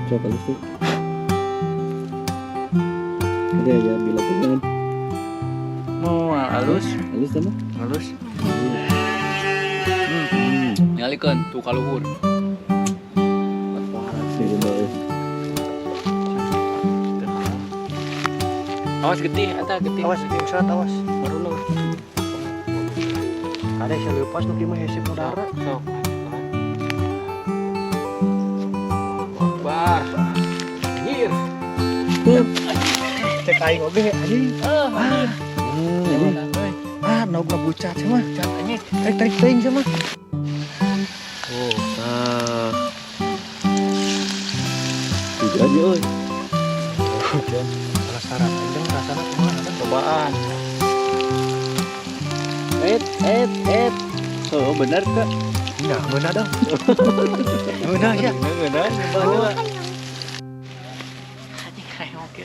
Sok halus tuh. Ada ya bila tuh. Mau halus, Halus sama? Halus. Nyalikeun tuh ka luhur. Sih, euy. Awas getih, eta getih. Awas, bangsat, awas. Baru lu. Ada yang lepas nu kieu mah hese udara. Sok. Akbar. Anjir. Cek aing oge anjing. Ah, Ah, Ah, euy. ah, naugna bucat sia mah. Cat anjing. Tarik-tarik teuing sia mah. Oh, tah. Hujan ya, euy. Hujan. Penasaran aing rasana kumaha kan. Cobaan. Et, et, et. Oh, bener kak. Nah, beunah dong. Beunah ya. Bener, bener. Oke.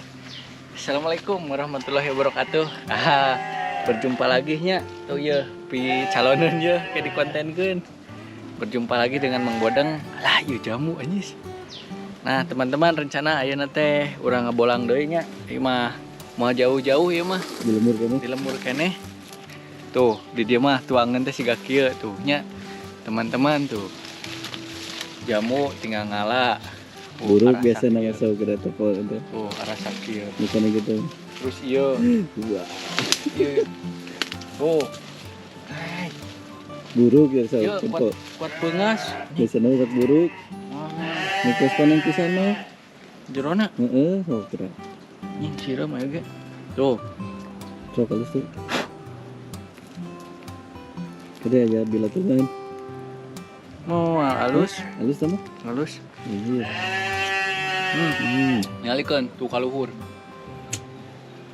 Assalamualaikum warahmatullahi wabarakatuh. Ah, berjumpa lagi nya. Tuh ya, pi calonan ya kayak dikontenkeun. Berjumpa lagi dengan Mang Bodeng. Lah, ieu jamu anjis. Nah, teman-teman, rencana ayeuna teh urang ngabolang deui nya. Ieu mah mau jauh-jauh ieu mah. Di lembur keneh. Di lembur keneh. Tuh, di dieu mah tuangan teh siga kieu tuh nya. Teman-teman tuh. Jamu tinggal ngala. Buruk arah biasa sakieu. Nama sok kira toko itu. Tuh, arah sakieu. Bukannya gitu. Terus ieu, Wah, ieu. Tuh, buruk ya sok ieu kuat tempo. Kuat peungas. Biasa nama sok buruk. Mikos panen pisan mah. Jerona Heeh, sok kira. Nying sireum aya ge. Tuh, Sok halus tuh. Ada ya bila tuh kan. Mau halus, Halus sama? Halus. Iya. Nyalikeun tuh ka luhur.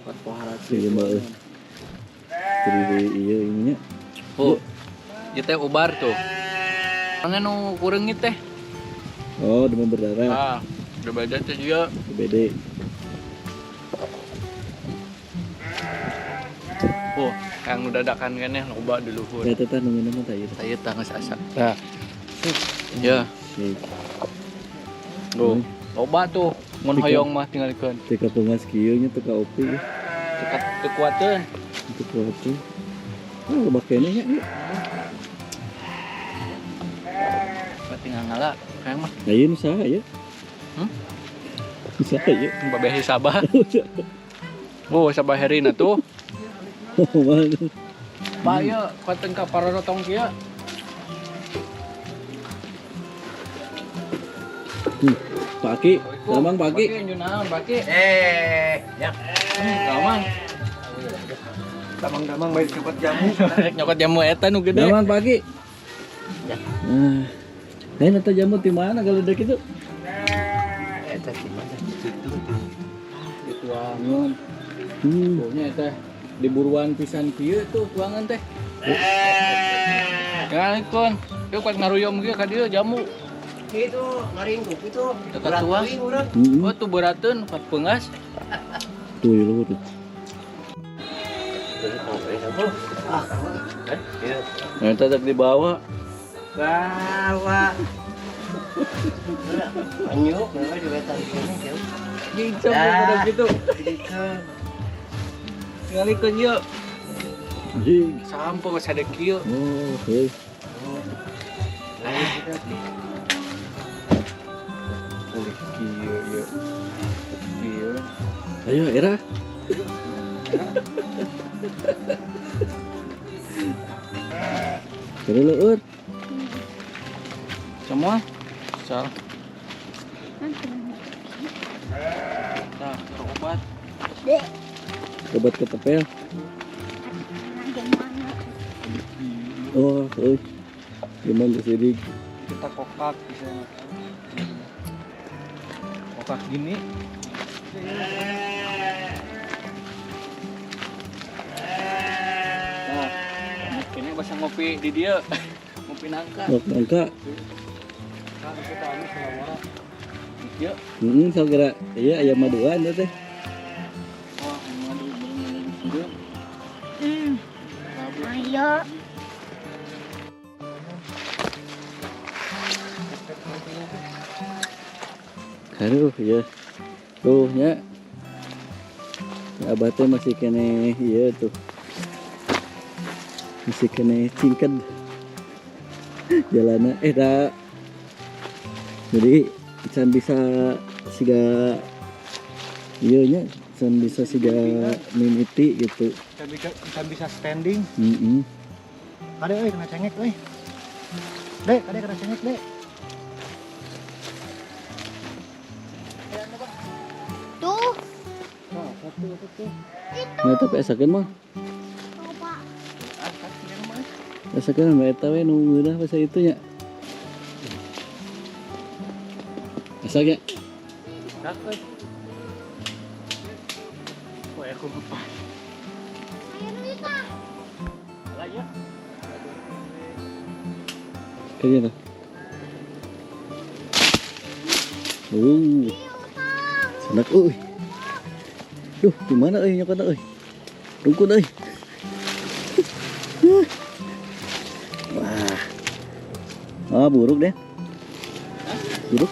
Kuat pohara. Iya, Mbak. Jadi iya ininya. Oh. Ieu teh ubar tuh. Mana nu kureungit teh? Oh, demam berdarah. Ah, udah baca teh juga. DBD. Oh, yang udah dadakan keneh loba di luhur. Ya teteh nunggu nama tak ya. Saya tangis asa. Nah. Ya, Sip. Tuh. Loba tuh. Mun Tiga. hoyong mah tinggalikeun. Teka pengas kieu nya teka opi ya. Tekat kekuatan. Untuk waktu. Oh, loba keneh nya. Ieu. Pak tinggal ngala, kayak mah. Nah, ieu nu saha ya? Hmm? Saha ya? Babeh Sabah. Oh, Sabah Herina tuh. Oh, mana? Pak ieu kuateun ka parorotong kieu. Pak Aki, Damang Pak Aki. Pak Aki naon Pak Aki? Eh, ya. Damang. Damang-damang bae nyokot jamu. Nyokot jamu eta nu gede. Damang Pak Aki. Nah, lain atau jamu di mana kalau udah gitu? Eta di mana? Situ tuh. Dituangan. Pokoknya eta di buruan pisan kieu tuh tuangan teh. Ngalikeun. Ieu kuat ngaruyom kieu ka dieu jamu. Itu ngaringkuk itu. Dekat tuang. Berat teuing urang. Oh, tuh berateun kuat peungas. Tuh, ya lu tuh. Ah, iya. Nah, eta tak dibawa. Bawa. Anyuk, nah juga tadi ini kieu. Gincang pada gitu. Gitu. Ngalikeun ieu. Jing. Sampo geus ada kieu. Oh, heuh. Boleh kieu ieu. Kieu. Ayo, era. Kira leueur. Semua? Sal. Nah, obat. Obat ketepel. Oh, euy. Gimana sih? Kita kokak bisa. Kokak gini. Nah, ini bahasa ngopi di dia. Ngopi nangka. Ngopi nangka. Kan kita anu selawara. Iya. Heeh, sok kira iya aya maduan teh. Wah, madu bener. Ayo. Aduh, ya. Tuh nya. Abah teh masih keneh ieu tuh. Masih keneh cingked. Jalanna eh da. Jadi can bisa siga ieu nya, can bisa siga mimiti gitu. Can bisa standing. Heeh. Kade euy kena cengek euy. Dek, kade kena cengek, Dek. Tuh, Nah, tapi esakeun mah. Tuh, Pak. Esakeun mah eta we nu ngeunah bahasa itu nya. Esak ya. Sak euy. Wah, aku lupa. Ayo Rita. Lah ya. Kayaknya tuh. Sanak euy. Duh, di mana euy nyokotna euy? Rungkun euy. Wah. Ah, buruk deh. Buruk.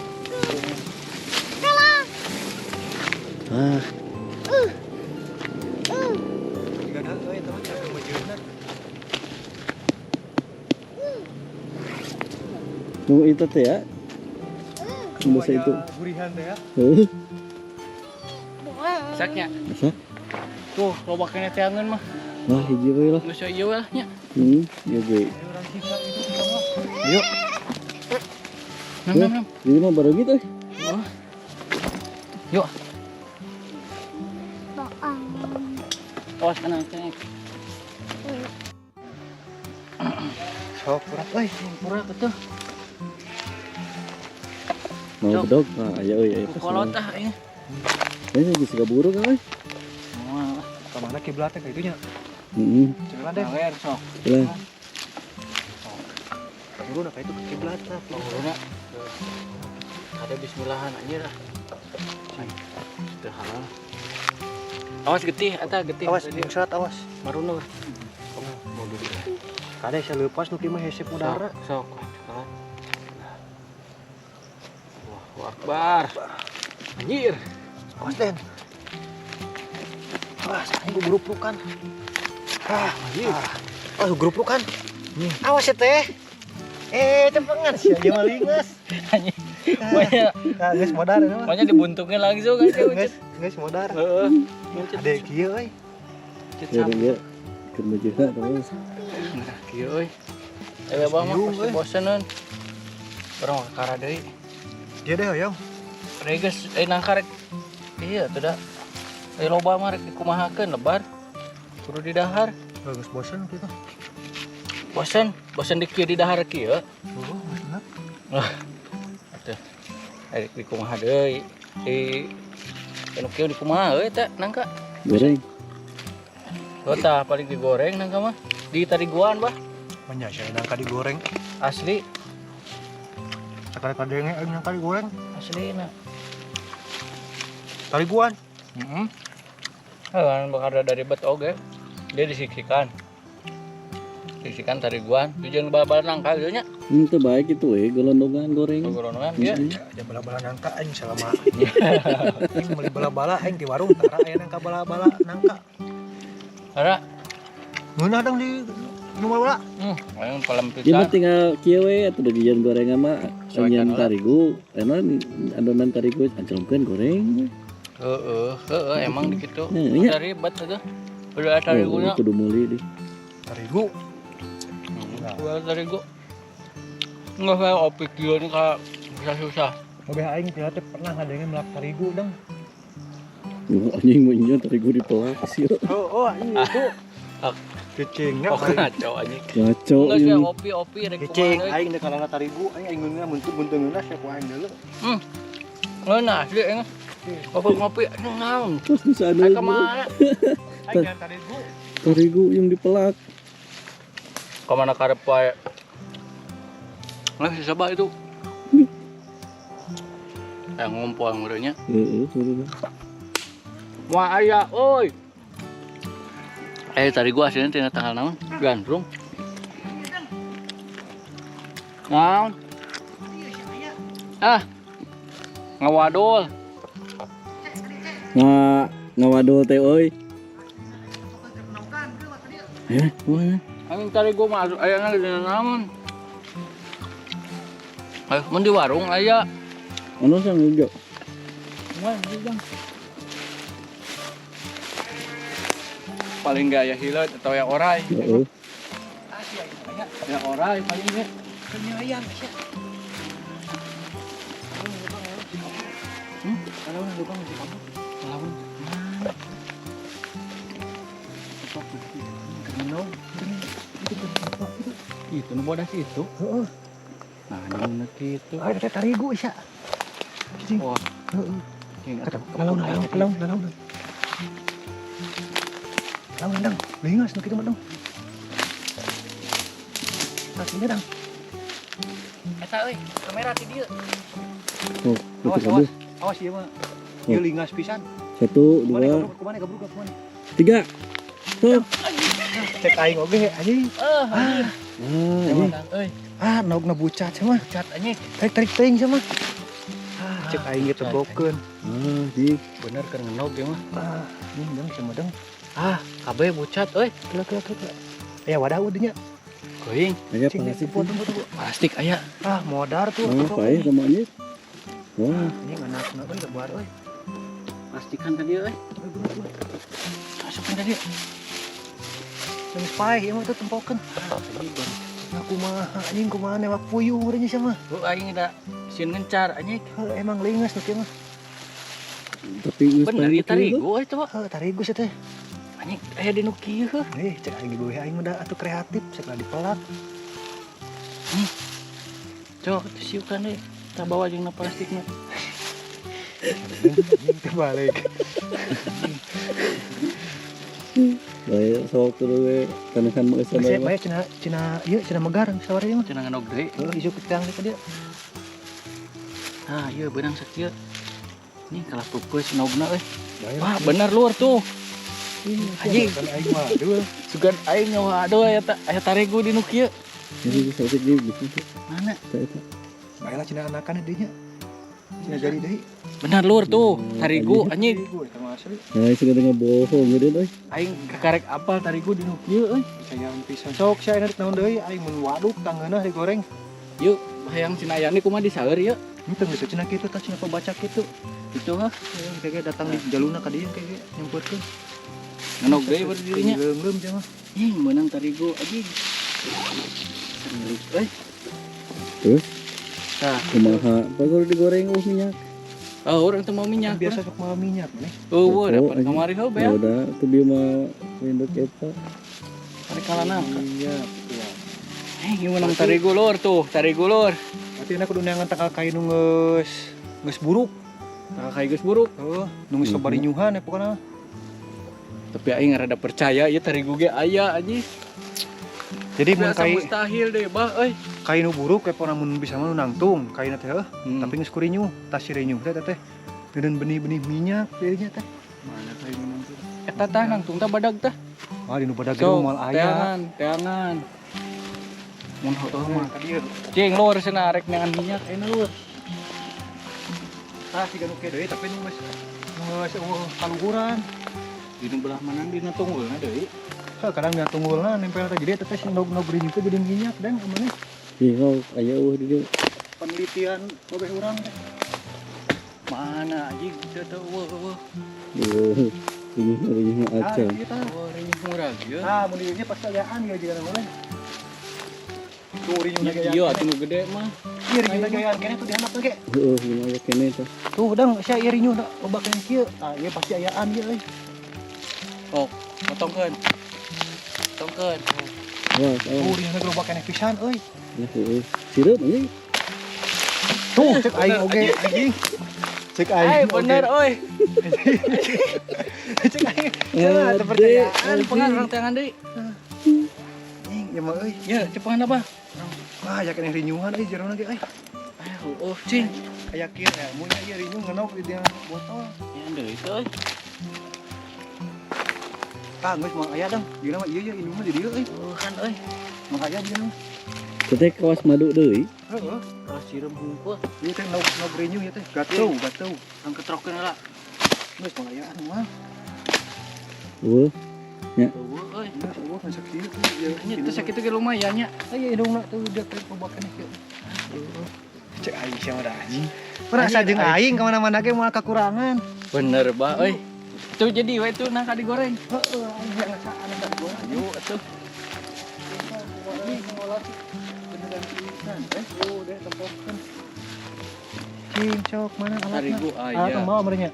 Ah, Gak ada euy teman cara mejeuna. nu itu teh ya. Nu bahasa itu. Gurihan teh ya. Heuh, Saknya. asa? Tuh, loba keneh teangan mah. Wah, hiji we lah. Geus ieu lah nya. Ieu ge. Orang singkat itu semua. Yuk. Nam nam nam. Ini mah bareungit euy. Oh. Yuk, Bohong. awas kena cengek. Sok kurak euy. Pura betul. Mau Cok. bedog? Ah, aya euy, aya Ku kolot ah ini. Ini geus siga buruk euy. Moal lah. Ka mana kiblatnya ka itunya? Heeh. Cenah deh. Sawer sok. Lah, Turun ka itu ke kiblat lah. Turunna. Ada bismillahan anjir ah. Teu halal. Awas getih eta getih. Awas bangsat awas. Marunur. Mau dulu. Kade saya lepas nu kieu mah hese udara. Sok, sok. Wah, akbar. Anjir. Awas Den. Awas, aing guruprukan. Ah, Anjir. ah, guruprukan. Awas ya teh. Eh, cempengan sih aja mah linges. Anjir. Banyak, Nah, geus modar ini mah. banyak dibuntungnya langsung aja ucit. Geus, geus modar. Heeh. Ucit. Ade kieu euy. Ucit ya sapi. dia keur mejeuna terus. Nah, kieu euy. Eh, abah mah Bingung, pasti euy. boseneun. Urang mah kakara deui. Dia deh hoyong. Reges eh nangka rek. Iya tuh da. Eh loba mah rek dikumahakeun lebar. Kudu didahar. Geus bosen kitu. Bosen, bosen di kieu didahar kieu. Oh, geus enak. Wah. Atuh. Rek dikumaha deui. Di anu kieu dikumaha euy teh nangka. Goreng. Oh tah paling digoreng nangka mah. Di tariguan bah. Manya saya nangka digoreng. Asli, Sakali kadenge aing nangka digoreng. asli na. Tariguan. Heeh. Mm bakal ada ribet oge. Dia disiksikan. Disiksikan tariguan. Tujuan bal-balan nangka gitu nya. Itu baik itu we, golondongan goreng. Golongan dia. Heeh. Ya bala-bala nangka aing selama aing meuli bala-bala aing di warung tara aya nangka bala-bala nangka. Karena Ngeunah dong di nu bala. Aing pelem Dia mah pisan. tinggal kieu we atuh dijian gorengan mah Sesuaikan nyian lah. tarigu, enak adonan tarigu anclongkeun goreng. Heeh, heeh emang di kitu. Nah, iya. Udah ribet itu. Udah tarigunya. Oh, kudu meuli di. Tarigu. Udah tarigu. Enggak kayak opik dia nih kayak susah-susah. Mobil aing teh pernah ngadenge melak tarigu dong. Oh, anjing mau nyian tarigu dipelak sih. Oh, oh aing itu. Ah. Cicingnya Oh, ngaco anjing. Ngaco Enggak sih ini. opi-opi rek Cicing kumaha deui. aing deuk kana tarigu aing aing ngeunah buntu-buntu ngeunah sia ku aing deuleu. Ngeunah asli aing. Ngopi-ngopi aduh naon. Terus bisa ada Aing kemana? Aing jangan tarigu. tarigu yang dipelak. Kemana karep wae. Nah, susah bah itu. Eh ngumpul ngureunya. Heeh, heeh. Wah aya oi. Eh tadi gua aslinya tina tanggal naon? Gandrung. Naon? Ah. Ngawadul. Ngawadul teh euy. Mana? Anjing tarigu mah aya dina naon? Ayo, mun di warung aya. Anu sang hijau. Wah, Bang. Paling gak aya hileut atau ya orai. Heeh. Ya orai paling ge. Ayam sia. Kalau lubang di kamu. Lawan. Itu nu bodas itu. Heeh. Nah, nu kitu. Ah, teh tarigu sia. Wah, Heeh. cing Kata lalaun lalaun lalaun lalaun. Lalaun dang. Lingas nu kitu mah dang. Tasnya dang. Eta euy, kamera ti dieu. Oh, Awas betul awas. Awas ieu mah. Ieu lingas pisan. 1, Kumaha 2, kumaha gabruk kumaha. 3. Stop. Cek aing oge anjing. Eh, Ah, ini. euy, Ah, naukna bucat sia mah. cat anjing. Tarik-tarik teuing sia mah. Ah, cek aing ge tebokeun. Ah, di. Bener keur ngenog ieu mah. Ah, ini dang sia mah dang. Ah, kabeh bucat euy. Kela kela kela. Aya wadah udah nya. Geuing, Aya Cing, plastik. tunggu tunggu tunggu. plastik aya. Ah, modar tuh. Ah, paeh sama anjir. Wah, Ini anak-anak euy lebar euy. Plastikan tadi euy. Masukin tadi. Geus paeh ieu mah teh tempokeun. Nah, kumaha anjing kumaha newak puyuh urangnya sia mah. Bu aing da sieun ngencar anjing. Heuh, emang lingas nu kieu mah. tapi geus Bener paeh ieu tarigu euy coba. Heuh, tarigu sia teh. Anjing aya di nu kieu heuh. Eh, cek aing di aing mah da atuh kreatif, cek dipelak. Cok, siukan deui. Kita bawa jeung na plastikna. Anjing teh balik. Bae sok terus we kanesan meuseun Geus we. bae cenah cenah ieu cenah megar sawari mah. Cenah ngenog deui. Heuh, isuk ketang ka dieu. Ah, ieu beunang sakieu. Nih kalah peupeus nogna euy. Bae Wah, bener lur tuh. Anjing. Kan aing mah aduh. Sugan aing nyawa aduh aya aya tarigu di nu kieu. Jadi bisa cek di bisa cek. Mana? Eta. Bae lah cenah anakan deui nya. Cenah jadi deui. Bener lur tuh, tarigu anjing. Tarigu eta mah asli. Nah, suka dengan bohong gede euy. Aing kakarek apal tarigu di nu kieu euy. Percayaan pisan. Sok sia rek naon deui aing mun waduk tangeunah digoreng. Yuk, hayang cenah ayani kumaha disaeur yeuh. Henteu geus cenah kitu tah cenah pabaca kitu. Itu hah. Kayak datang di jaluna ka dieu kayak nyempeutkeun. Ngenog deui berdirinya. Leungleum sia mah. Ih, meunang tarigu anjing. Milik euy. Terus Tah, kumaha? Bagus digoreng minyak. Oh, urang teu mau minyak. Biasa sok mau minyak nih. Oh, wah, dapat anjing. kamari heuh Ya bea. udah, tuh dia mah induk eta. Tarik kalana. Iya, iya. Gimana tarigu lur tuh, tarigu lur. Berarti enak kudu neangan tangkal kayu nu geus geus buruk. Tangkal kayu geus buruk. Heuh, nu geus loba rinyuhan ya pokona. Tapi aing rada percaya ieu tarigu ge aya anjing. Jadi mun Biasa kai mustahil deh, bah euy. kai nu buruk ya pokona mun bisa mah nu nangtung kaina teh heuh. Tapi geus kurinyuh, tas si rinyuh teh teh. Deuden benih-benih minyak dirinya teh. Mana kayu nu nangtung? Eta tah nangtung tah badag tah. Ah di nu badag ge Sok, moal aya. teangan, teangan. Mun heueuh mah. Ka dieu. Cing lur cenah rek neangan minyak ayeuna lur. Tah siga nu kieu deui tapi nu geus eueuh kaluhuran. Di nu belah mana dina tunggulna deui? Heuh, kadang dina tunggulna nempel teh jadi eta teh si nog-nog rinyuh teh jadi minyak dan amaneh. Ih, sok aya eueuh di dieu. Penelitian babeh urang teh. Mana anjing teu teu eueuh eueuh. Duh, rinyuh Ah, acan. ieu tah. Eueuh rinyuh murah ieu. Ah, mun dieu pasti ayaan ya jigana mah. Tuh rinyuhna ge Iya atuh nu gede mah. Ieu rinyuhna ge ayaan keneh tuh dihandap ge. Heueuh, gimana aya keneh tah. Tuh dang sia ieu rinyuhna loba keneh kieu. Ah, ieu pasti ayaan ieu euy. Oh, potongkeun. Potongkeun. Wah, Tuh awas. rinyuhna ge loba keneh pisan euy. Ya heueuh. Sirup anjing. Tuh cek aing oge anjing. Cek aing. Eh, bener euy. Cek aing. Cenah teu percayaan. Cepengan urang teangan deui. Anjing ieu mah euy. Ya, cepengan apa? Wah, aya keneh rinyuhan euy jerona ge euy. Eh, oh, cing. Aya kieu ilmunya ieu rinyuh ngenog di dia botol. Ya deui teh euy. Tah geus moal aya dang. Dieuna mah ieu ya indungna di dieu euy. Oh, kan euy. Moal aya dieuna mah. Teteh kawas madu deui. Heeh. Kawas sireum hungkul. Ieu teh nog rinyuh ieu teh. Gatau, gatau. Ang ketrokeun heula. Geus pangayaan mah. Eueuh. Eueuh euy. Geus eueuh kan sakieu. Nya teh sakitu ge lumayan nya. Aya indungna tuh udah kayak pobakan kieu. Cek aing sia mah anjing. Merasa jeung aing ka mana-mana ge moal kakurangan. Bener bah euy. Tuh jadi we tuh nangka digoreng. Heeh, aing yang ngasaan nangka digoreng. Ayo atuh. Ini ngolah beneran pisan eh. Udah tempokeun. Cing cok mana alatna? Tarigu Alat aya. mau merenya.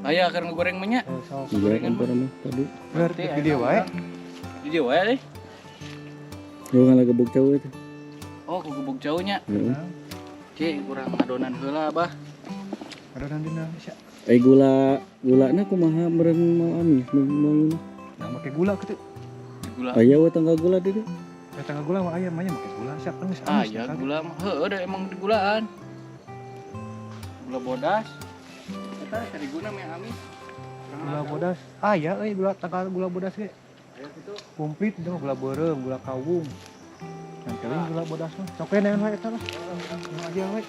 Aya keur ngegoreng mah nya. Oh, sok. Goreng ampun mah tadi. Berarti di dieu wae. Di dieu wae deh. Lu ngalagebug cau itu. Oh, kugebug jauh nya. Heeh. Cik, kurang adonan heula bah. Adonan dina sia. Eh gula gulana kumaha meureun mau amis mau. Nah, make gula kitu. Gula. Aya we tanggal gula di dieu. Ya tanggal gula mah aya mah nya make gula siap kan geus Ah, amis. ya gula mah heueuh da emang digulaan. Gula bodas. Eta sariguna meh amis. Gula bodas. Ah ya euy gula tanggal gula bodas ge. Aya kitu. Komplit itu mah gula beureum, gula kawung. Yang teuing gula bodas mah. Sok we neangan we eta lah. Nu aja we.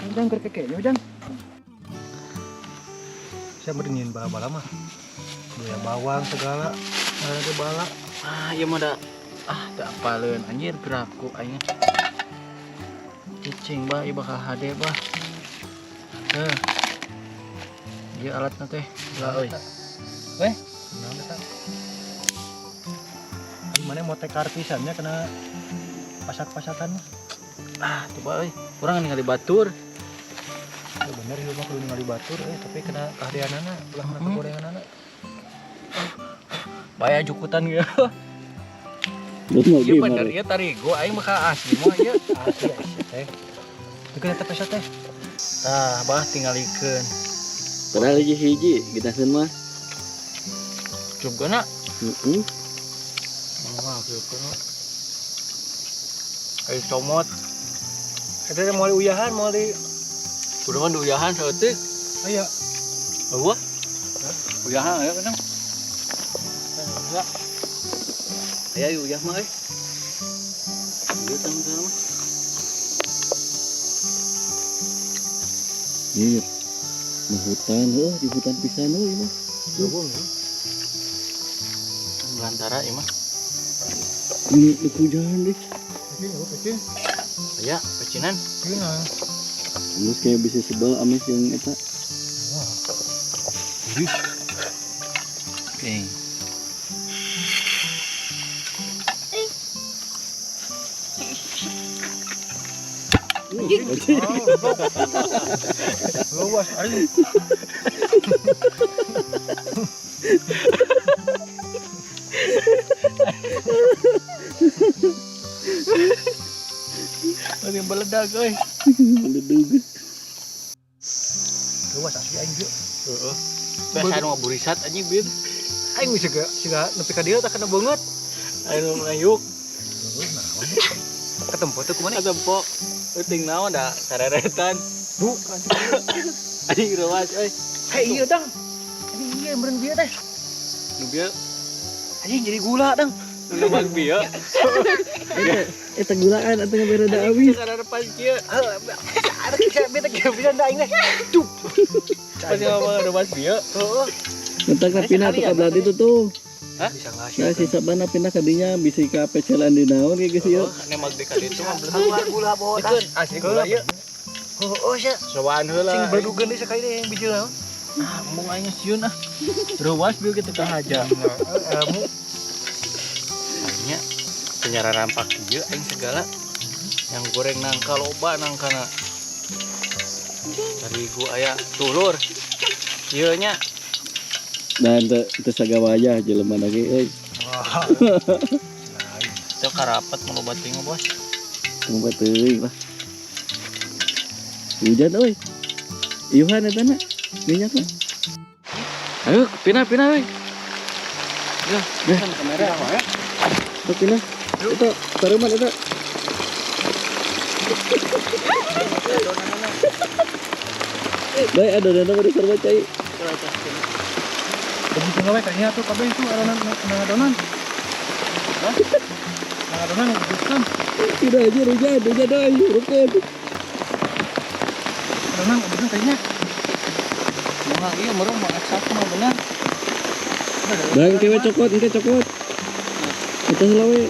Jang keur keke nya jang. Saya mendingin bala-bala mah. Gaya bawang segala, ada ge bala. Ah, ieu mah da ah teu apaleun anjir piraku aing. Cicing bah ieu bakal hade bah. Heuh. Ieu alatna teh. Lah euy. Weh, Naon eta? Ari mana mau tekar pisannya kena pasak-pasakan mah. Ah, coba euy. Urang ningali batur. Ya bener ieu mah kudu ningali batur euy, tapi kena kahadeanana, ulah kena kagorenganana. Baya jukutan ge. Lu mau Ieu gimana? bener ieu tarigu aing bakal asli mah ieu. Asli asli teh. Itu kena teh teh. Tah, bah tingalikeun. Padahal hiji-hiji gitaheun mah. Cugana. Heeh. Mah kieu. Ayo comot. Eta teh moal diuyahan, moal di Kudu mah diuyahan saeutik. aya. Eueuh. Uyahan aya kadang. Enggak. Aya uyah mah euy. Ieu tang mah. Iya. Di hutan heuh, di hutan pisan heuh ieu mah. Leuweung ya. Belantara ieu mah. Ini di hujan deh. Pecin, eueuh pecin. Aya pecinan. Pecinan. Terus kayak bisa sebel amis yang eta. Oke. Luas aing. Ada yang meledak euy. Meledug. Luas asli aing ge. Heeh. Biasa nu ngaburisat anjing bir. Aing bisa ge siga nepi ka dieu tah kena beungeut. Aing nu ngayuk. Heueuh naon. Ketempo teh kumaha? Katempo. Euting naon da sareretan. Bu, Anjing reuas euy. hei ieu dang. Ini ieu meureun bieu teh. Nu bieu Anjing jadi gula dang. nu nebak bieu. Eta eta gulaan atuh ngabere da amis. Sarerepan kieu. Ada kisah beta kieu pisan da aing teh. Duh. Pas ngomong reuas bieu. Heeh. Mentak na pindah tuh ka itu tuh. Hah? Bisa ngasih. Nah, si sabana pindah ka dinya bisa ka pecelan di naon kayak geus ieu. Heeh, nembak di ka ditu mah Keluar gula bodas. Asli gula ieu. Heeh sia. Sowaan heula. Sing bedugeun deui sakali deui yang bijil naon. Ah, embung aing sieun ah. Reuas bieu kitu ka haja. Ilmu Nya penyara rampak ieu aing segala yang goreng nangka loba nangkana. Terigu aya tulur. Ieu nya Dan teu teu sagawayah jelema lagi euy. Wah. Lain. teu karapet mah loba teuing mah, Bos. Loba teuing lah. Hujan euy. Iuhan eta na minyakna. Ayo pindah pindah euy. Ya, Ya. kan kamera ya. Tuh pindah. Itu paruman eta. Baik adonanna mah disarua cai. Begitu gawe kayaknya tuh kabeh itu adonan nang adonan. Hah? Nang Adonan teruskan. Tidak aja hujan, hujan euy, rukun. Adonan adonan kayaknya. Mah iya meureun mah eksak mah bener. Bang kewe cokot, engke cokot. Eta heula we.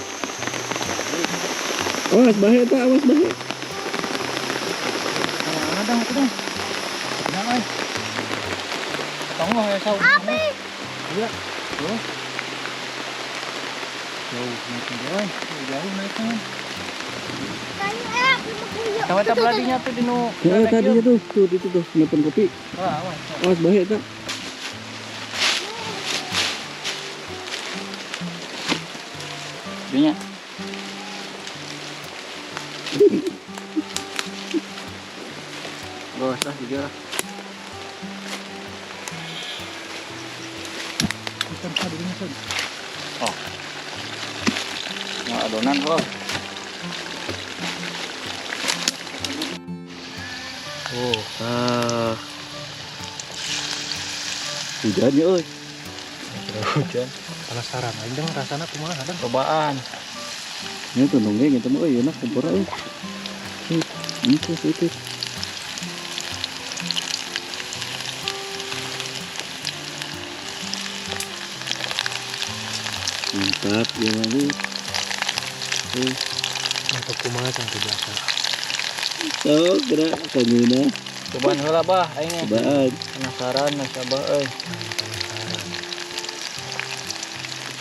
Awas bahe eta, awas bahe. Mana dang itu dang. Nah, euy. Tonggoh ya sau. Api. Iya. Tuh. Jauh naiknya jauh. Jauh naiknya. Kayaknya api mah kuya. Tahu eta beladinya tuh dinu. Ya tadi tuh, tuh itu tuh, nepen kopi. Wah, awas. Awas bahe eta. Dinya. Bos lah jujur lah. Kita bisa dirinya, Son. Oh. Mau adonan bro. Oh, Ah. Hujannya euy. Hujan. Penasaran aing dang rasana kumaha dang. Cobaan. Ini tuh nonggeng itu mah euy enak kumpura euy. Itu itu. Mantap ya mami. Mantap kumaha can teu biasa. Oh, gerak kanyuna. Cobaan heula bah aing nya. Cobaan. Penasaran nasabah euy. Penasaran.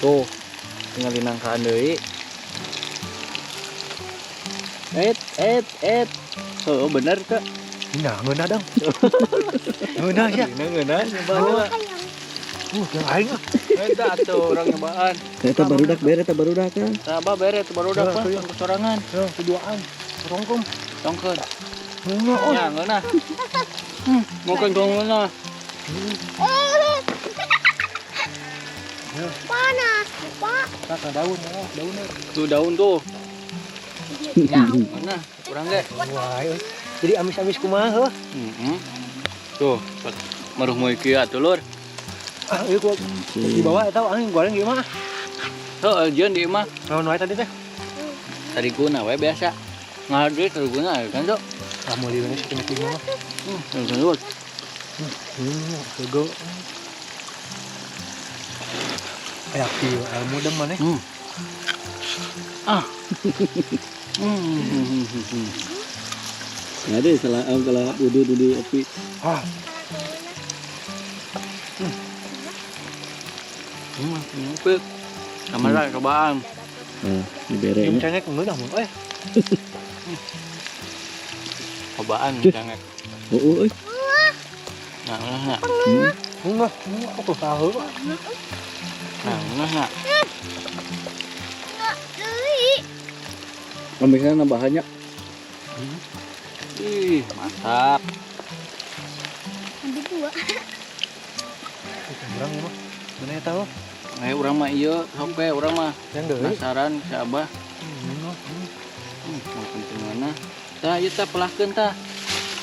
Tuh, tinggal dinangkaan deui. Et et et. Oh, bener teu. Nah, ngeunah dang. Ngeunah ya. Ngeunah nyoba heula. Hayang. Yang aing ah. Eta atuh urang nyobaan. Eta barudak bere eta barudak kan. Tah bah bere teu barudak Ya, bah tuh, ya. sorangan. Ya, keduaan. Rongkom. Tongkeun. Ngeunah oh. Ya, ngeunah. Mau kan ngeunah. Ya, Panas, Pak. kata daun ya, daun. Tuh daun tuh. Daun. Ngeunah, urang ge. Wah, euy. Jadi amis-amis kumaha heuh? Heeh. Tuh, maruh moe kieu atuh lur. Ah, ieu gua di bawah eta aing goreng ieu mah. Heuh, jeung di imah. Naon wae tadi teh? Tariguna we biasa. Ngadeui tariguna kan tuh. Ah, meuli we sakieu lima mah. Tariguna. Heugo. Aya kieu ilmu dang maneh. Ah. Ada salah am kalau dudu-dudu opi. Ah, Opi. Sama lah cobaan. Nah, ini bere jeung nya. cengek ngeunah mun euy. Cobaan cengek. Oh, euy. Nah, nah, nah. Ngeunah, aku tahu. Nah, nah, nah. Enggak deui. Ambilnya nambahannya. Ih, mantap. Ambil dua. Urang ieu mah. Mana eta heuh? Ayo urang mah ieu, sok we urang mah. Yang deui. Penasaran si Abah. Mau penting mana? Tah, ieu tah pelahkeun tah.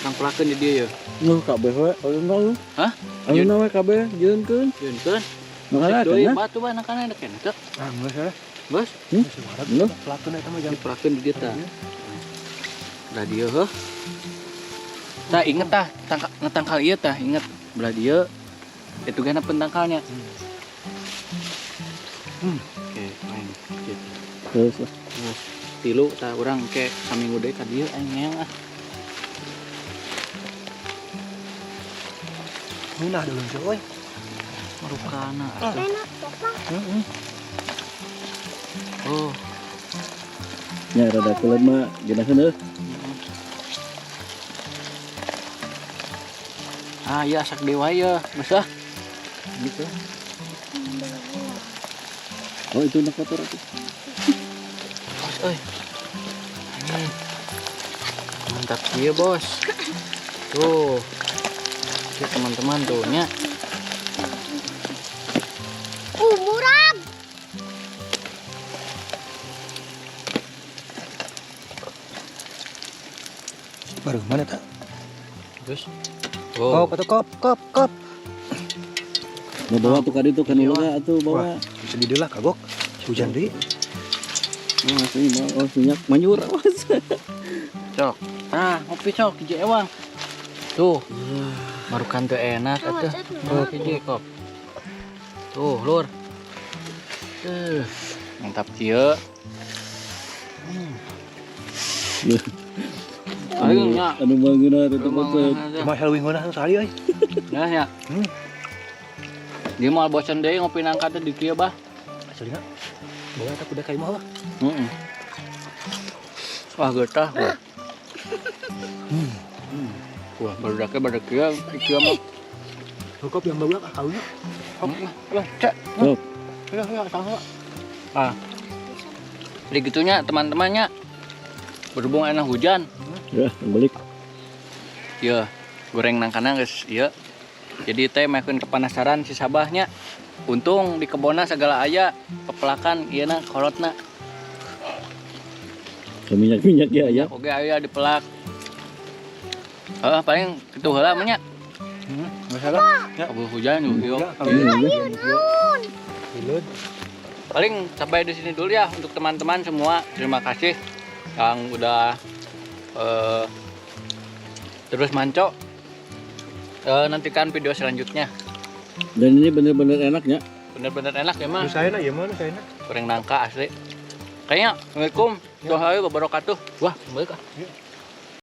Urang pelahkeun di dieu ye. Nuh kabeh we, ayeuna we. Hah? Ayeuna we kabeh jieunkeun. Jieunkeun. Makana Deui kana. batu bah nakana enak keneh teu. Ah, geus ya. Geus, Geus warak. Nuh. Pelakkeun eta mah jam. dipelahkeun di dieu tah. Belah dieu heuh. Tah inget tah, ngetangkal ieu tah, inget. Belah dieu itu gana pentangkalnya. Oke, main gitu. Terus lah. Terus tilu tah urang ke saminggu deui ka dieu aing ngeang ah. Ngeunah dulu euy. Marukana atuh. Enak, Pak. Heeh. Oh, Nya rada kulen mah geunaheun heuh. Ah, iya asak dewa ya, geus ah. Gitu. Oh, itu nak kotor atuh. Bos euy. Ini. Mantap kieu, Bos. Tuh. Oke, teman-teman tuh nya. Murag. Baru mana tak? Terus. Kop atau kop kop kop. Mau bawa tuh kali itu kan Iya, ulah atuh bawa. Bisa di lah kagok. Hujan deui. Oh, asli mah oh minyak manjur awas. Cok. Nah, ngopi cok hiji ewang. Tuh. Marukan teu enak atuh. Tuh hiji kop. Tuh, lur. Tuh. Mantap kieu. Ayo nya. Anu mangeuna teh tempat. Cuma leuwih ngeunah nu tadi euy. Nah ya. Hmm. Dia mau bosen deui ngopi nangka teh di kieu bah. Aslina. Bawa eta kuda ka imah lah. Heeh. Wah, getah gua. Wah, baru baru kieu di kieu mah. Cukup yang bawa ah kaunya. Lah, cek. Sok. Ya ya sama. Ah. Jadi gitunya teman-temannya. Berhubung enak hujan, Ya, balik. ya goreng nangkana geus ieu. Jadi teh makin kepenasaran si Sabahnya. Untung di kebonna segala aya pepelakan ieu na kolotna. Ke minyak-minyak ya ya. Oke aya dipelak. Heeh, paling kitu heula mah nya. Enggak salah. Ya. Kabur hujan yuk. Yuk. Ya, kalau Iya. Hileud. Paling sampai di sini dulu ya untuk teman-teman semua. Terima kasih yang udah terus manco. Nantikan video selanjutnya. Dan ini bener-bener enak ya. Bener-bener enak ya mah. Nu saena ieu mah nu saena. Goreng nangka asli. Kayaknya, Assalamualaikum warahmatullahi wabarakatuh. Wah, balik ah. Ya.